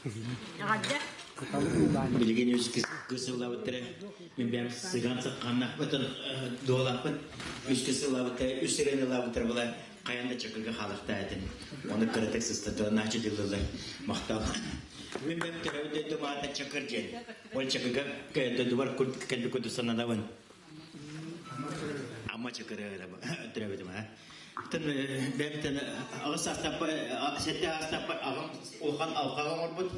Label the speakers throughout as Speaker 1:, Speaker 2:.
Speaker 1: Эҕэрдэ.
Speaker 2: Билигин үс кыс ыллаабыттара. Мин бэйэм сыган сыкканнаахпытын дуолаахпын. Үс кыс ыллаабыттара, үс сирэн ыллаабыттара була хайан да чакырга хаалыахтаа этим. Ону кыратык сыстатыла наачы дыллылар. Махтал. Мин бэйэм төрөөбүт дойдум аата Чакыр диэн. Ол Чакырга дойдубар кэлбит курдук сананабын. Амма Чакыры төрөөбүтүм аа. Тын бэйэбиттэн аҕыс саастаахпар, сэттэ саастаахпар аҕам улахан алҕаһы оҥорбут.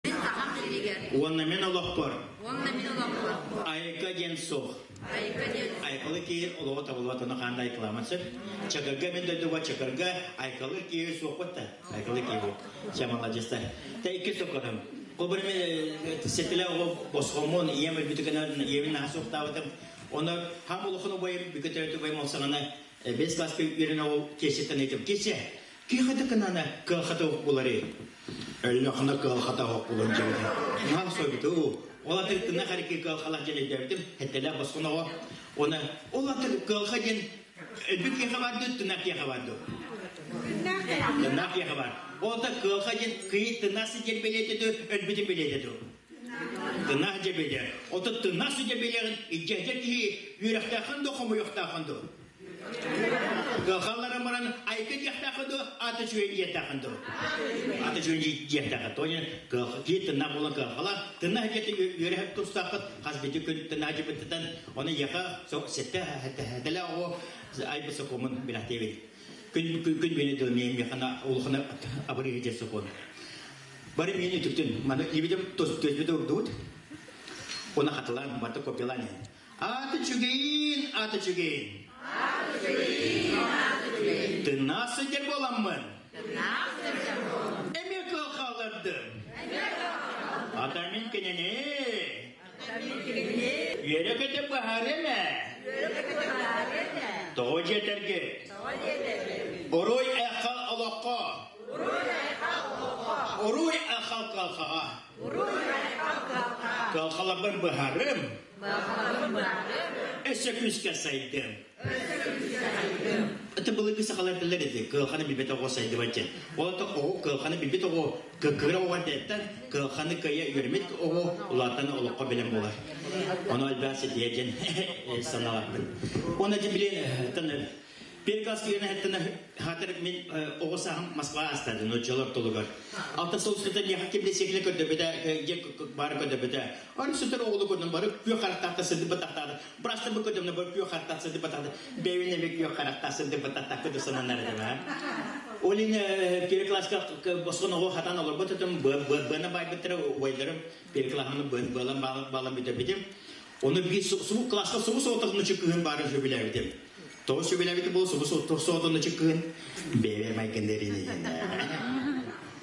Speaker 1: Мин сахам сиригэр.
Speaker 2: Уонна мин олохпор.
Speaker 1: Уонна мин олохпор.
Speaker 2: Айка диэн суох.
Speaker 1: Айка диэн
Speaker 2: Айкалы киһи олоҕо табыллыбат, ону хаанда айкаламан сөп. Чакырга мин дойдуга Чакырга айкалы киһи суохпут да. Айкалы киһи бу. Чэ, маладьыстар. Тэ икки сокорум. Кобыр мен сетиле оҕо босхоммун, ийэм өлбүтү гынан ийэбин наһаа суохтаабытым. Оны хам улахан убайым, бүкөтөрөтү убайым ол саҕана бес класска үөрэнэ ол киэсэттэн ыйтым. Киэсэ, киэхэтэ кынана кыалхата ох булары. Өллөхүнэ кыалхата ох булан дьэбитим. Наһаа сойбуту. Ол аты тына харики кыалхалах дьэн өйдөөбүтүм. Хэтtelээх босхон оҕо. Оны ол аты кыалха диэн өлбүт киэхэ бар ду, тына киэхэ бар ду. Тыннаах киэхэ бар. Ол та кыалха диэн кыйы тына сидер билиэтэ ду, өлбүтүн билиэтэ ду. Тыннаах дьэ билэр. Ото тыннаах сидер билэрин ijjэһдэр киһи үөрэхтээххин ду, хомуйуохтааххын ду. Кыалхалларын баран айка диэхтээххин ду, аты үчүгэй диэхтээххин ду. Аты үчүгэй диэхтээххин. Тоня киһи тыннаах буолан кыалхала, тыннаах дьиэтэ үөрэхэ тустааххыт хас бити күн тыннаах дьиэбиттэн оны яха сетте хэтэлэ оҕо айбы сокуомун билэхтиэбит. Күн күн бэни дыл миэн механа улахана абырыһы дьэ сокуон. Бары миэн үтүктүн. Маны ибидим тос төсбүт урдуут. Оны хатылаан, барта копиялаан. Аты чүгэйин, аты чүгэйин.
Speaker 1: Аты чүгэйин, аты чүгэйин.
Speaker 2: Тыннаах сылдьар буоламмын.
Speaker 1: Тыннаах сылдьар буоламмын.
Speaker 2: Эмиэ кыал хааллардым.
Speaker 1: Эмиэ кыал хааллардым.
Speaker 2: Ата мин кинини.
Speaker 1: Ата мин кинини.
Speaker 2: Үөрэ-көтө быһаарыам ээ.
Speaker 1: Үөрэ-көтө быһаарыам ээ.
Speaker 2: Тоҕо дьиэтэргит?
Speaker 1: Тоҕо дьиэтэргит?
Speaker 2: Уруй айхал олоххо.
Speaker 1: Уруй айхал олоххо.
Speaker 2: Уруй айхал кыалхаҕа.
Speaker 1: Уруй айхал кыалхаҕа.
Speaker 2: Кыалхаларбын быһаарым.
Speaker 1: Кыалхаларбын быһаарым.
Speaker 2: Өссө күүскэ сайдым.
Speaker 1: Өссө күүскэ сайдым.
Speaker 2: Это былыргы сахалар этэллэр ити, кыалханы билбэт оҕо сайдыбат диэн. Ол ата оҕо кыалханы билбит оҕо кыра оҕо эрдэттэн кыалханы кыайа үөрэммит оҕо улаатан олоххо бэлэм буолар. Ону элбэх ситиһэ диэн санаалаахпын. Уонна дьэ билин Первый класс киирэн хатыр мин оҕо сааһым Москва астады нууччалар толугар. Алта сыл устата миэхэ ким да сиэкилэ көрдөбүтэ, дьэ бары көрдөбүтэ. Аны сытар оҕолу көрдüm, бары күөх харахтаахта сылдьыбатахтаах. Бырастар бу көрдөмнө бары күөх харахтаах сылдьыбатахта. Бэйбин эмиэ күөх харахтаах сылдьыбатахтаах көтө сананар этим аа. Ол иһин первый класска босхон оҕо хатан олорбут этим, быана байбыттара убайдарым первый классны быалан баалан бүтэрбитим. Оны биир субу класска субу соҕотох нучу кыһын баарын сөбүлээбитим. Тоҕо сөбүлээбитим буолуо субу соҕотох кыһын бэйэбэр майгыннарыын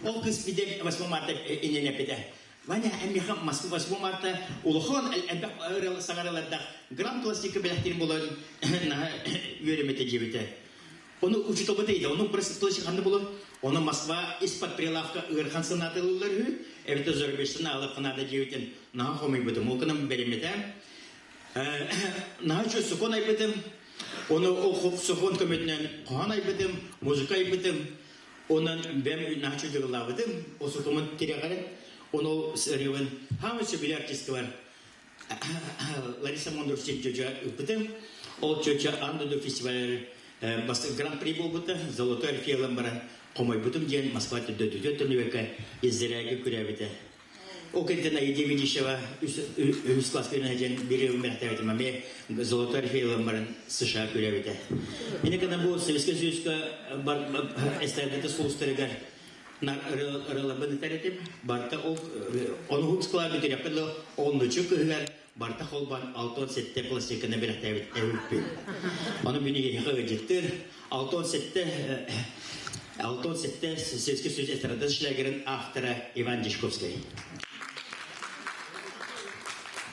Speaker 2: Ол кыз биде 8 марта иннин эппитэ. Ваня, эмиэхэ Москва 8 марта улахан элбэх саҥаралардаах гранд классика бэлэхтиин буолан наһаа үөрэммитэ диэбитэ. Ону учууталбыт ыйда, ону классика ханна булан, ону Москва из-под прилавка ыарахан санаатылылар үһү, эбэтэр зарубежтан аалыахха наада диэбитин наһаа хомуйбутум. Ол гынан бэриммитэ. Наһаа үчүгэй сокуон айбытым. Ону ол сокуон көмөтүнэн хоһоон айбытым, музыка айбытым. Онон бэм наһаа үчүгэй дьыллаабытым. Ол сокуомун тирэҕирэн, ону ол ырыабын хаамай сөбүлүүр артисткалар Лариса Мондорсик Чоча ыппытым. Ол Чоча аан дойду фестиваль гран-при буолбута, Золотой орфей ылан баран хомойбутум диэн Москва төрдөтүтүн төннүбэккэ Израильга күрээбитэ. Ол кэнниттэн Аида Ведищева үһүс класска үөрэнэ диэн биир ылым бэлэхтээбитим эмиэ Золотой орфей ылан баран США күрээбитэ. Ини гына бу Советскай Союзка эстрадата сулустарыгар ырыаларбын этэр этим. Барыта ол онуһун склад бүтүрүөхпүт дылы оннучу кыһыгар барыта холбоон 67 пластинканы бэлэхтээбит эбиппин. Ону мин эһиэхэ ыалдьыттыыр 67 67 Советский Союз эстрада шлягерин автора Иван Дьячковскай.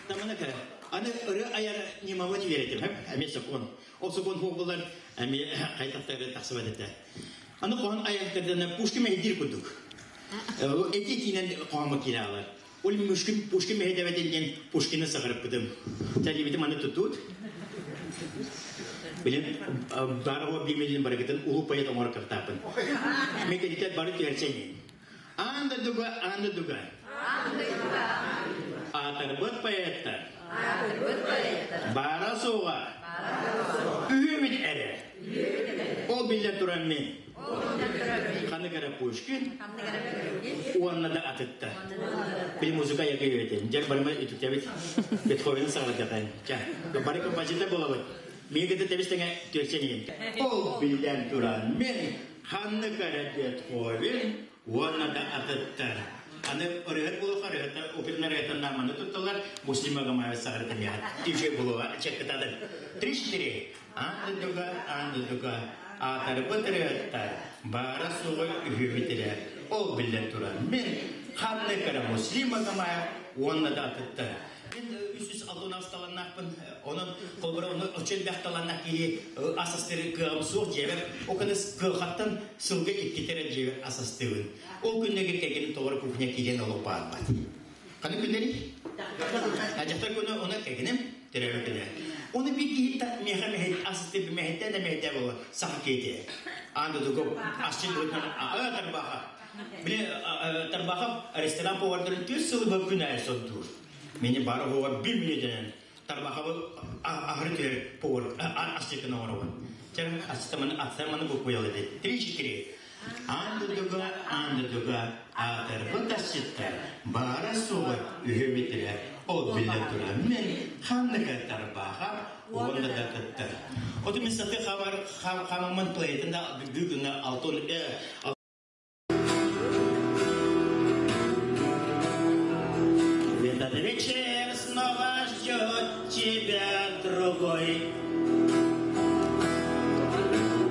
Speaker 2: Таманака, аны ырыа айар ньымабын үөрэтим, эмиэ сокуон. Ол сокуон буолар эмиэ хайдахтары тахсыбат этэ. Аны хоһоон айан Пушкин мэһэйдиир курдук. Эти киинэн хоһооҥҥо киирэ аалар. Ол Пушкин, Пушкин мэһэйдэбэтин диэн Пушкины саҕарыппытым. Тэлибитим аны тутуут. Билин баарого биимилин барыгытын улуу поэт оҥоро кыахтаахпын. Мен кэлитэ бары түһэрсэҥин. Аан да дуга, аан да дуга. Аатырбыт поэттар. Баара суоҕа. Үһүбүт эрэ. Ол биллэн туран мин. Ханнык эрэ Пушкин уонна да атыттар. Били музыка яка үйэтин. Дьэ барыма үтүктэбит. Бетховены саҕалатыахайын. Чэ, бары композитор буолабыт. Миигин кытта тэбис тэҥэ түөрсэн иһин. Ол биллэн туран мин ханнык эрэ Бетховен уонна да атыттар. Аны ырыһыт буолуохха ырыһыттар оперный ырыһыттан нааманы тутталлар Муслим Магомаев саҕарытын яһат. Тише буолуоҕа чеккытадан. Три-четыре. Аан дойдуга, аан дойдуга аатарбыт ырыһыттар баара суоҕа үһүбүт эрэ. Ол биллэн турар. Мин ханнык эрэ Муслим Магомаев уонна да атыттар. Мин 368 таланнаахпын. Онон холобура ону оччо элбэх таланнаах киһи ас астыыр кыаҕым суох дьиэбэр. Ол гына кыахаттан сылга иккитэ эрэ дьиэбэр ас астыыбын. Ол күннэргэ кэргэним тоҕо эрэ кухня киирэн олох баарбат. Ханнык күннэрий? Дьахтар күнэ оны кэргэним төрөөбүт күнэ. Оны биир киһи миэхэ мэһэйт ас астыыр мэһэйтээн да мэһэйтээн буолар саха киһитэ. Аан дойдуга асчыт быһыытынан аҕа тарбаха. Били Тарбахов ресторан повардарын түс сылы бу күн аайы сордуур. Мени бары оҕоҕор bir мүнүүтэнэн Тарбаховы аһары түһэр повар асчытын оҥоробун. Чэ, асчытаманы атсаманы буккуйал эти. Три-четыре. Аан дойдуга, аан дойдуга аатырбыт асчыттар баара суоҕа үһү Ол биллэн турар. Мен ханнык Тарбахов уонна да кыттар. Оту мен саты хабар хамаммын плейтын да бүгүн алтон В этот вечер снова ждет тебя другой.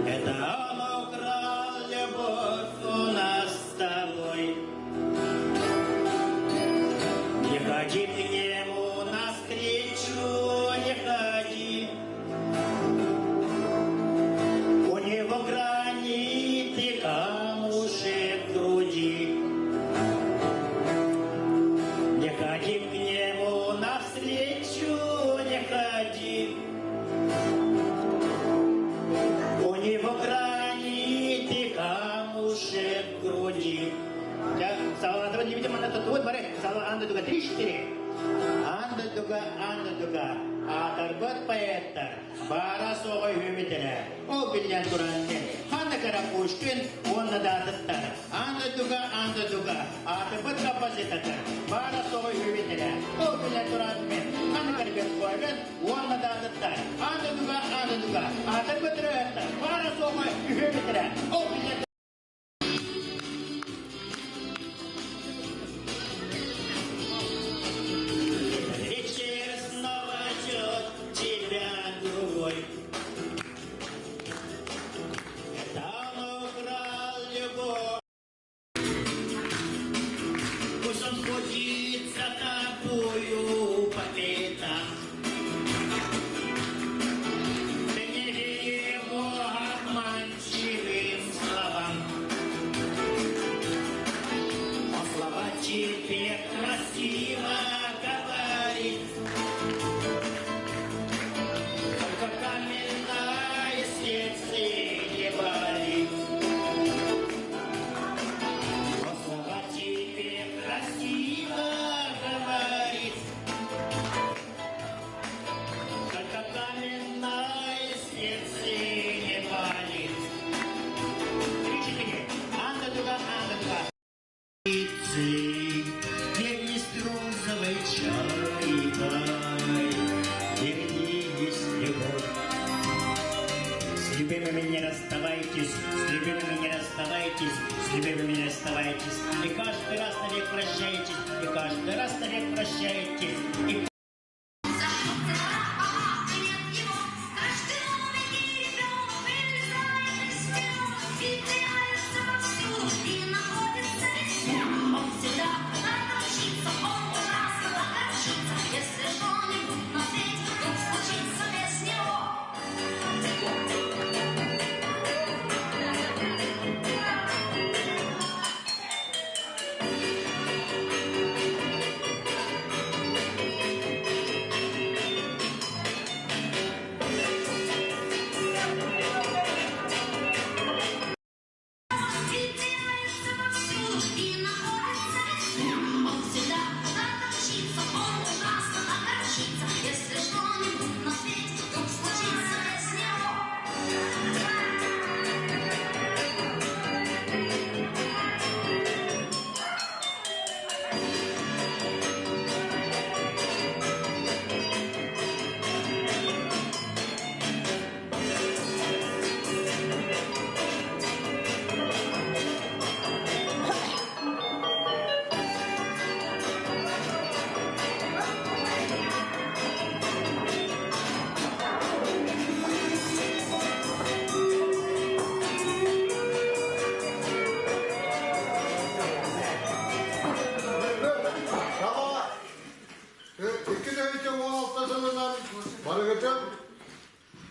Speaker 2: Это он украл любовь у нас с тобой. Не ходи к нему навстречу, не ходи. У него гранит и камушек в груди. Не ходи к нему навстречу, не ходи. У него гранит и камушек в груди. Салатова не видим, она тут вот, бары. Анда дуга, три-четыре. Анда дуга, анда дуга. Аатырбыт поэттар баара суоҕа үһүбүт Ол биллэн туран ханнык эрэ Пушкин уонна да атыттар. Анда дуга, анда дуга. Аатырбыт композитордар баара суоҕа үһүбүт Ол биллэн туран ханнык эрэ Бетховен уонна да атыттар. Анда дуга, анда дуга. Аатырбыт ырыаһыттар баара суоҕа үһүбүт Ол биллэн Вечер снова ждет тебя другой. Это он украл любовь. Пусть он ходит за тобою по пятам. Ты не верь его обманчивым словам. Он слова тебе красиво говорит. Только каменное сердце не болит. Он слова тебе красиво говорит. Только каменное сердце не болит. Три-четыре. Анда дуга, анда дуга. Вернись розовой чайкой, вернись, любовь. С любимыми не расставайтесь, с любимыми не расставайтесь, с любимыми не расставайтесь. И каждый раз навек прощаетесь, и каждый раз навек прощаетесь. И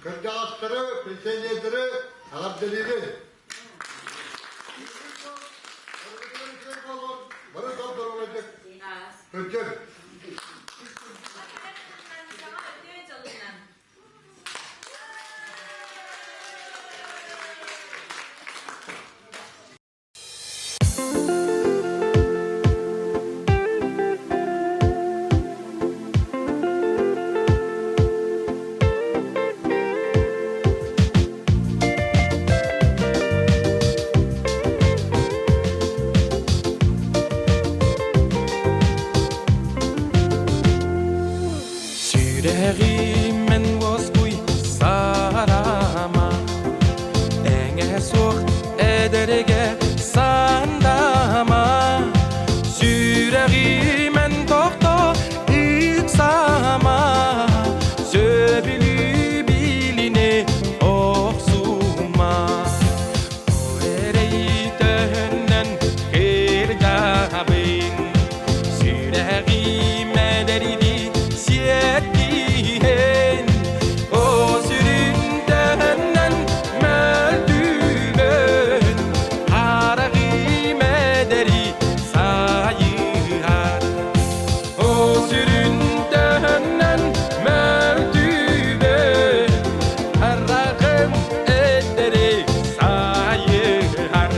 Speaker 3: Кырдьаҕастары, пенсионердары эҕэрдэлиибин! Бары дьол доруобайдык сылдьыҥ!
Speaker 4: Сүрэҕим уоскуй саарама Тэҥэ суох эдэргэ сандама Сүрэҕим эн тохто ыксаама Сөбүлүү билине охсума Эрэй төһөннөн кырдьабын Сүрэҕим эдэрди сиэттиһэн О сүрүн төһөннөн мөлтүүбүн Хараҕым эдэри сайыһар О сүрүн төһөннөн мөлтүүбүн Хараҕым эдэри сайыһар.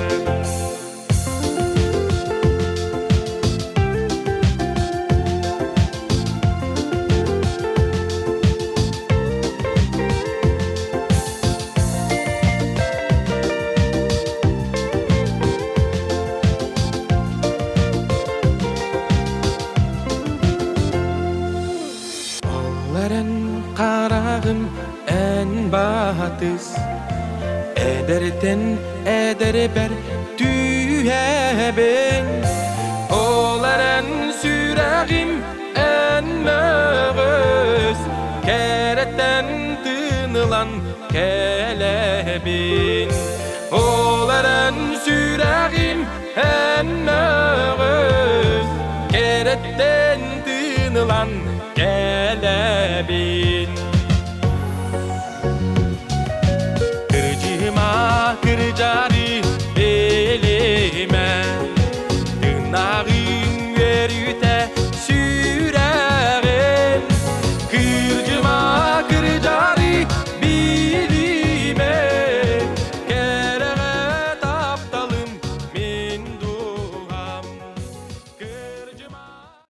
Speaker 4: Ол эрэн хараҕым эн баатыс Эдэртэн эдэрбэр түһэбин Ол эрэн сүрэҕим эн мөҕүс Кэрэттэн тыынылан кэлэбин Ол эрэн сүрэҕим эн мөҕүс Кэрэттэн тыынылан кэлэбин. Кырдьыма кырдьары билимэ, тыынааҕы.